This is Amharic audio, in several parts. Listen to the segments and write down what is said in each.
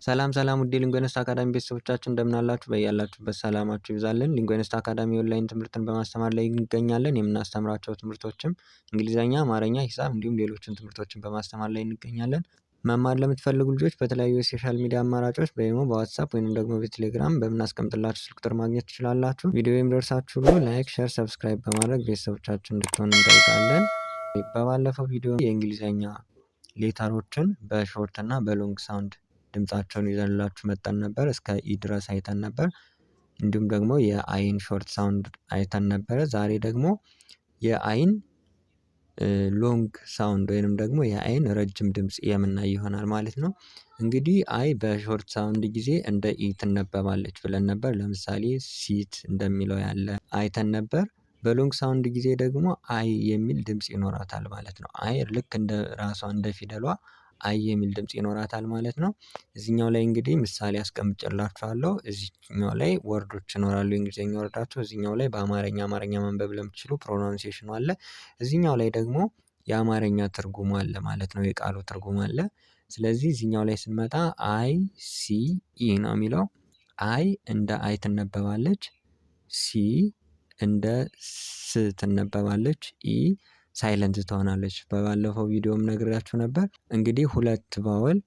ሰላም ሰላም ውድ ሊንጎነስት አካዳሚ ቤተሰቦቻችን እንደምን አላችሁ? በያላችሁበት ሰላማችሁ ይብዛልን። ሊንጎነስት አካዳሚ ኦንላይን ትምህርትን በማስተማር ላይ እንገኛለን። የምናስተምራቸው ትምህርቶችም እንግሊዘኛ፣ አማርኛ፣ ሂሳብ እንዲሁም ሌሎችን ትምህርቶችን በማስተማር ላይ እንገኛለን። መማር ለምትፈልጉ ልጆች በተለያዩ የ social media አማራጮች በኢሞ፣ በዋትሳፕ ወይም ደግሞ በቴሌግራም በምናስቀምጥላችሁ ስልክ ቁጥር ማግኘት ትችላላችሁ። ቪዲዮ የሚደርሳችሁ ሁሉ like፣ share፣ subscribe በማድረግ ቤተሰቦቻችን እንድትሆኑ እንጠይቃለን። በባለፈው ቪዲዮ የእንግሊዘኛ letter ኦችን በ short እና በ long sound ድምፃቸውን ይዘንላችሁ መጥተን ነበር። እስከ E ድረስ አይተን ነበር። እንዲሁም ደግሞ የ I ን short sound አይተን ነበረ። ዛሬ ደግሞ የ I ን long sound ወይንም ደግሞ የ I ን ረጅም ድምጽ የምናይ ይሆናል ማለት ነው። እንግዲህ I በ short sound ጊዜ እንደ ኢ ትነበባለች ብለን ነበር። ለምሳሌ sit እንደሚለው ያለ አይተን ነበር። በ long sound ጊዜ ደግሞ አይ የሚል ድምጽ ይኖራታል ማለት ነው። I ልክ እንደ ራሷ እንደ ፊደሏ አይ የሚል ድምጽ ይኖራታል ማለት ነው። እዚህኛው ላይ እንግዲህ ምሳሌ አስቀምጬላችኋለሁ። እዚህኛው ላይ word ኦች ይኖራሉ የእንግሊዘኛ word ኣቸው። እዚህኛው ላይ በአማርኛ አማርኛ ማንበብ ለምትችሉ pronunciation ኑ አለ። እዚህኛው ላይ ደግሞ የአማርኛ ትርጉሙ አለ ማለት ነው። የቃሉ ትርጉም አለ። ስለዚህ እዚህኛው ላይ ስንመጣ I C E ነው የሚለው። I እንደ አይ ትነበባለች። C እንደ ስ ትነበባለች። E silent ትሆናለች። በባለፈው ቪዲዮም ነግሬያችሁ ነበር። እንግዲህ ሁለት vowel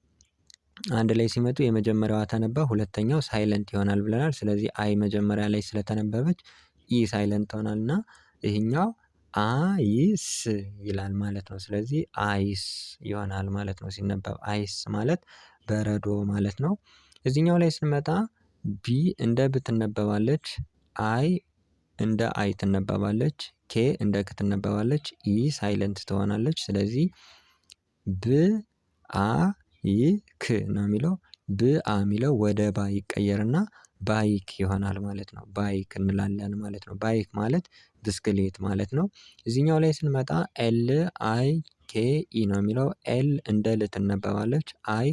አንድ ላይ ሲመጡ የመጀመሪያዋ ተነባ ሁለተኛው silent ይሆናል ብለናል። ስለዚህ I መጀመሪያ ላይ ስለተነበበች E silent ትሆናልና ይሄኛው ice ይላል ማለት ነው። ስለዚህ ice ይሆናል ማለት ነው ሲነበብ ice ማለት በረዶ ማለት ነው። እዚህኛው ላይ ስንመጣ B እንደ ብ ትነበባለች። I እንደ አይ ትነበባለች። K እንደ ክ ትነበባለች። E silent ትሆናለች። ስለዚህ ብ አ ይ ክ ነው የሚለው። ብ አ የሚለው ወደ ባ ይቀየርና bike ይሆናል ማለት ነው። bike እንላለን ማለት ነው። bike ማለት ብስክሌት ማለት ነው። እዚህኛው ላይ ስንመጣ L I K E ነው የሚለው። L እንደ ል ትነበባለች። I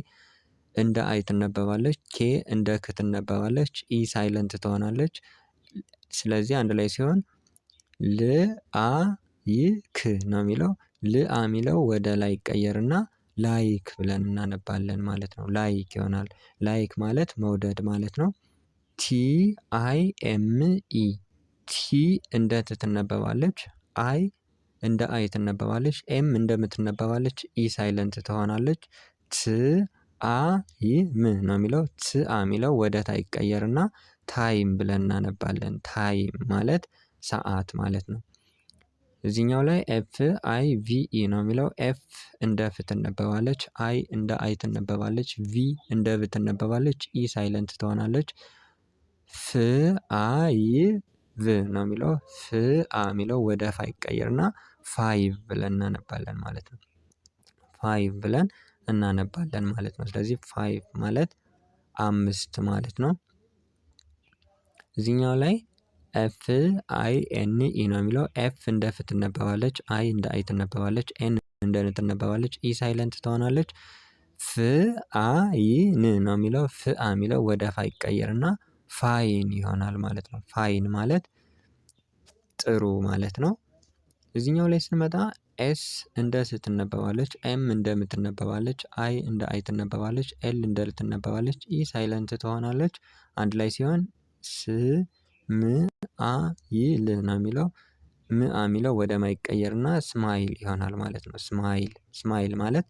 እንደ አይ ትነበባለች። K እንደ ክ ትነበባለች። E silent ትሆናለች። ስለዚህ አንድ ላይ ሲሆን ል አ ይ ክ ነው የሚለው። ል አ የሚለው ወደ ላይ ይቀየርና like ብለን እናነባለን ማለት ነው። like ይሆናል። like ማለት መውደድ ማለት ነው። T I M E T እንደ ት ትነበባለች። I እንደ አይ ትነበባለች። M እንደ ም ትነበባለች። E silent ትሆናለች። ት አ ይ ም ነው የሚለው። ት አ የሚለው ወደ ታ ይቀየርና time ብለን እናነባለን። time ማለት ሰዓት ማለት ነው። እዚህኛው ላይ F I V E ነው የሚለው። F እንደ ፍ ትነበባለች። I እንደ አይ ትነበባለች። V እንደ ቭ ትነበባለች። E silent ትሆናለች። ፍ አ ይ ቭ ነው የሚለው። ፍ አ የሚለው ወደ ፋ ይቀየርና five ብለን እናነባለን ማለት ነው። five ብለን እናነባለን ማለት ነው። ስለዚህ five ማለት አምስት ማለት ነው። እዚህኛው ላይ F I N E ነው የሚለው። F እንደ ፍ ትነበባለች። I እንደ አይ ትነበባለች። N እንደ ን ትነበባለች። E silent ትሆናለች። ፍ አ ይ ን ነው የሚለው። ፍ አ የሚለው ወደ ፋ ይቀየርና fine ይሆናል ማለት ነው። fine ማለት ጥሩ ማለት ነው። እዚህኛው ላይ ስንመጣ S እንደ ስ ትነበባለች። M እንደ ም ትነበባለች። I እንደ አይ ትነበባለች። L እንደ ል ትነበባለች። E silent ትሆናለች። አንድ ላይ ሲሆን ስ ም አ ይ ል ነው የሚለው። ም አ የሚለው ወደ ማ ይቀየርና smile ይሆናል ማለት ነው። smile smile ማለት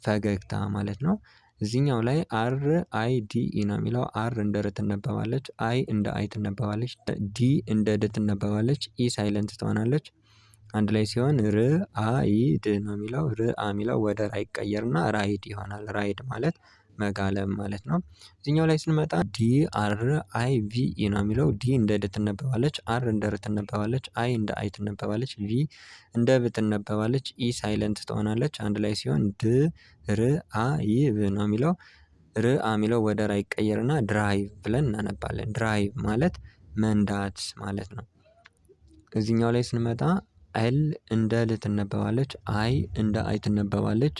ፈገግታ ማለት ነው። እዚህኛው ላይ R I D E ነው የሚለው። R እንደ ር ትነበባለች። I እንደ አይ ትነበባለች። D እንደ ድ ትነበባለች። E silent ትሆናለች። አንድ ላይ ሲሆን ር አ ይ ድ ነው የሚለው። ር አ የሚለው ወደ ራ ይቀየርና ride ይሆናል። ride ማለት መጋለብ ማለት ነው። እዚህኛው ላይ ስንመጣ D R I V E ነው የሚለው። D እንደ ድ ትነበባለች። R እንደ ር ትነበባለች። I እንደ አይ ትነበባለች። V እንደ ቭ ትነበባለች። E silent ትሆናለች። አንድ ላይ ሲሆን ድ ር አ ይ ቭ ነው የሚለው። ር አ የሚለው ወደ ራ ይቀየርና drive ብለን እናነባለን። drive ማለት መንዳት ማለት ነው። እዚህኛው ላይ ስንመጣ L እንደ ል ትነበባለች። I እንደ አይ ትነበባለች።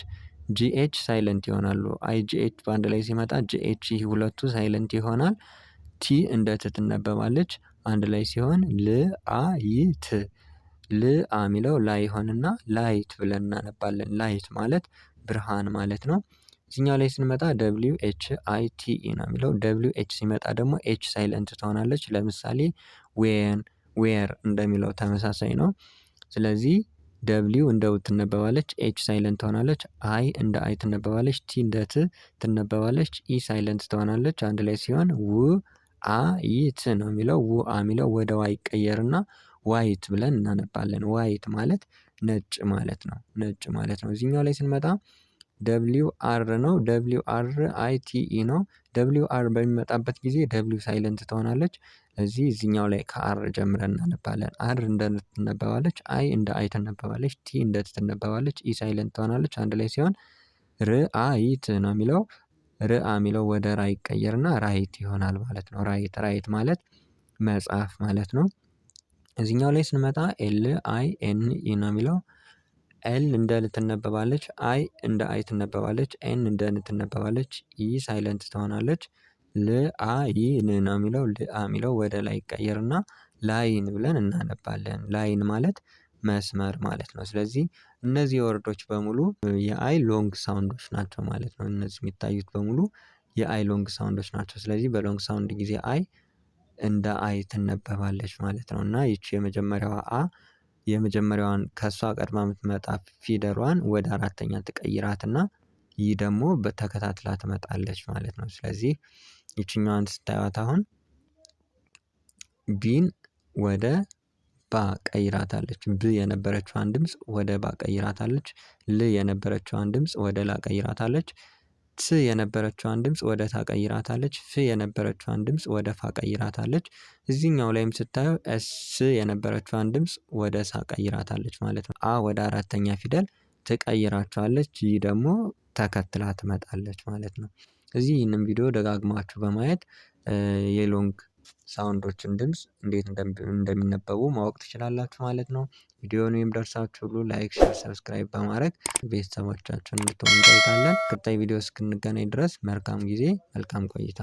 GH silent ይሆናሉ። I GH በአንድ ላይ ሲመጣ GH ይህ ሁለቱ silent ይሆናል። T እንደ ት ትነበባለች። አንድ ላይ ሲሆን ል አ ይ ት ል አ የሚለው ላይ ይሆንና light ብለን እናነባለን። light ማለት ብርሃን ማለት ነው። እዚህኛው ላይ ስንመጣ WHITE ነው የሚለው። WH ሲመጣ ደግሞ H silent ትሆናለች። ለምሳሌ when፣ where እንደሚለው ተመሳሳይ ነው። ስለዚህ W እንደ ው ትነበባለች፣ H silent ትሆናለች፣ I እንደ አይ ትነበባለች፣ T እንደ ት ትነበባለች፣ E silent ትሆናለች። አንድ ላይ ሲሆን ው አ ይ ት ነው የሚለው። ው አ የሚለው ወደ ዋ ይቀየርና white ብለን እናነባለን። White ማለት ነጭ ማለት ነው። ነጭ ማለት ነው። እዚህኛው ላይ ስንመጣ WR ነው። WRITE ነው። WR በሚመጣበት ጊዜ W silent ትሆናለች። እዚህ እዚህኛው ላይ ከ R ጀምረን እናነባለን። R እንደ ር ትነበባለች፣ I እንደ አይ ትነበባለች፣ T እንደ ት ትነበባለች፣ E silent ትሆናለች። አንድ ላይ ሲሆን ር አ ይ ት ነው የሚለው። ር አ የሚለው ወደ ራ ይቀየርና write ይሆናል ማለት ነው። Write፣ write ማለት መጻፍ ማለት ነው። እዚህኛው ላይ ስንመጣ LINE ነው የሚለው። L እንደ ል ትነበባለች፣ I እንደ አይ ትነበባለች፣ N እንደ ን ትነበባለች፣ E silent ትሆናለች። ል አ ይ ን ነው የሚለው። ል አ የሚለው ወደ ላይ ይቀየርና line ብለን እናነባለን። Line ማለት መስመር ማለት ነው። ስለዚህ እነዚህ word ኦች በሙሉ የ I long sound ኦች ናቸው ማለት ነው። እነዚህ የሚታዩት በሙሉ የ I long sound ኦች ናቸው። ስለዚህ በ long sound ጊዜ I እንደ አይ ትነበባለች ማለት ነው። እና ይቺ የመጀመሪያዋ አ የመጀመሪያዋን ከእሷ ቀድማ የምትመጣ ፊደሏን ወደ አራተኛ ትቀይራትና ይህ ደግሞ በተከታትላ ትመጣለች ማለት ነው። ስለዚህ ይችኛዋን ስታዩት አሁን B ን ወደ ባ ቀይራታለች። ብ የነበረችዋን ድምጽ ወደ ባ ቀይራታለች። ል የነበረችዋን ድምጽ ወደ ላ ቀይራታለች። ት የነበረችዋን ድምጽ ወደ ታ ቀይራታለች። ፍ የነበረችዋን ድምጽ ወደ ፋ ቀይራታለች። እዚህኛው ላይም ስታየው S የነበረችዋን ድምጽ ወደ ሳ ቀይራታለች ማለት ነው። አ ወደ አራተኛ ፊደል ትቀይራቸዋለች። ይህ ደግሞ ተከትላ ትመጣለች ማለት ነው። እዚህ ይህንን ቪዲዮ ደጋግማችሁ በማየት የ long sound ኦችን ድምጽ እንዴት እንደሚነበቡ ማወቅ ትችላላችሁ ማለት ነው። ቪዲዮውን የሚደርሳችሁ ሁሉ like፣ share፣ subscribe በማድረግ ቤተሰቦቻችሁን እንድትሆኑ እንጠይቃለን። ቀጣይ ቪዲዮ እስክንገናኝ ድረስ መልካም ጊዜ፣ መልካም ቆይታ።